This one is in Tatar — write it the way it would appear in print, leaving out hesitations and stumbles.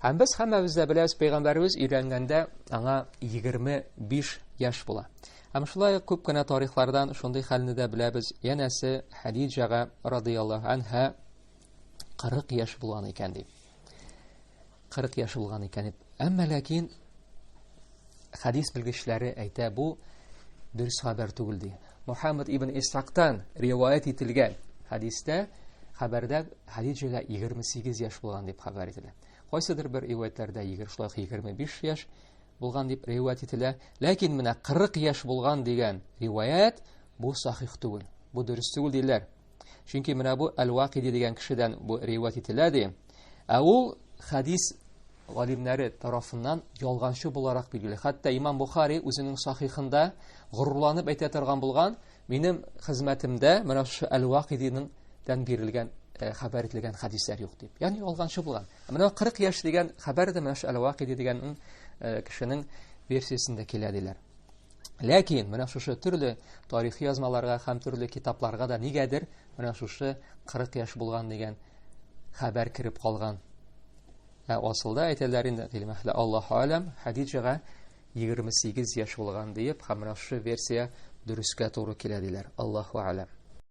Һәм без һәммәбез дә беләбез, пәйгамбәребез өйләнгәндә аңа 25 яшь була. Һәм шулай ук күп кенә тарихлардан шундый хәлне дә беләбез. Янәсе Хәдиҗәгә радияллаһу анһа 40 яшь булган икән дип. 40 яшь булган икән дип. Әмма ләкин хәдис белгечләре әйтә, бу дөрес хәбәр түгел ди. Мухаммад ибн Исхактан риваять ителгән хәдистә хәбәрдә Хәдиҗәгә 28 яшь булган дип хәбәр ителә. Кайсыдыр бер риваятләрдә шулай 25 яшь булган дип риваять ителә. Ләкин менә 40 яшь булган дигән риваять бу сахих түгел. Бу дөрес түгел диләр. Чөнки менә бу Әл-Вакиди дигән кешедән бу риваять ителә ди. Ә ул хадис галимнәре тарафыннан ялганчы буларак билгеле. Хәтта имам Бухари үзенең сахихында горурланып әйтә торган булган, минем хезмәтемдә менә шушы Әл-Вакидиның тән бирелгән э, хәбәр ителгән хадисләр юк дип. Ягъни ялганчы булган. Менә 40 яшь дигән хәбәр дә менә шушы Әл-Вакиди дигән э, кешенең версиясендә килә диләр. Ләкин менә шушы төрле тарихи язмаларга һәм төрле китапларга да нигәдер менә шушы 40 яшь булган дигән хәбәр кереп калган. Ә асылда әйтәләр инде, гыйлем әһле Аллаһу алям, Хадиҗага 28 яшь булган диеп, һәм менә шушы версия дөрескә туры килә диләр. Аллаһу алям.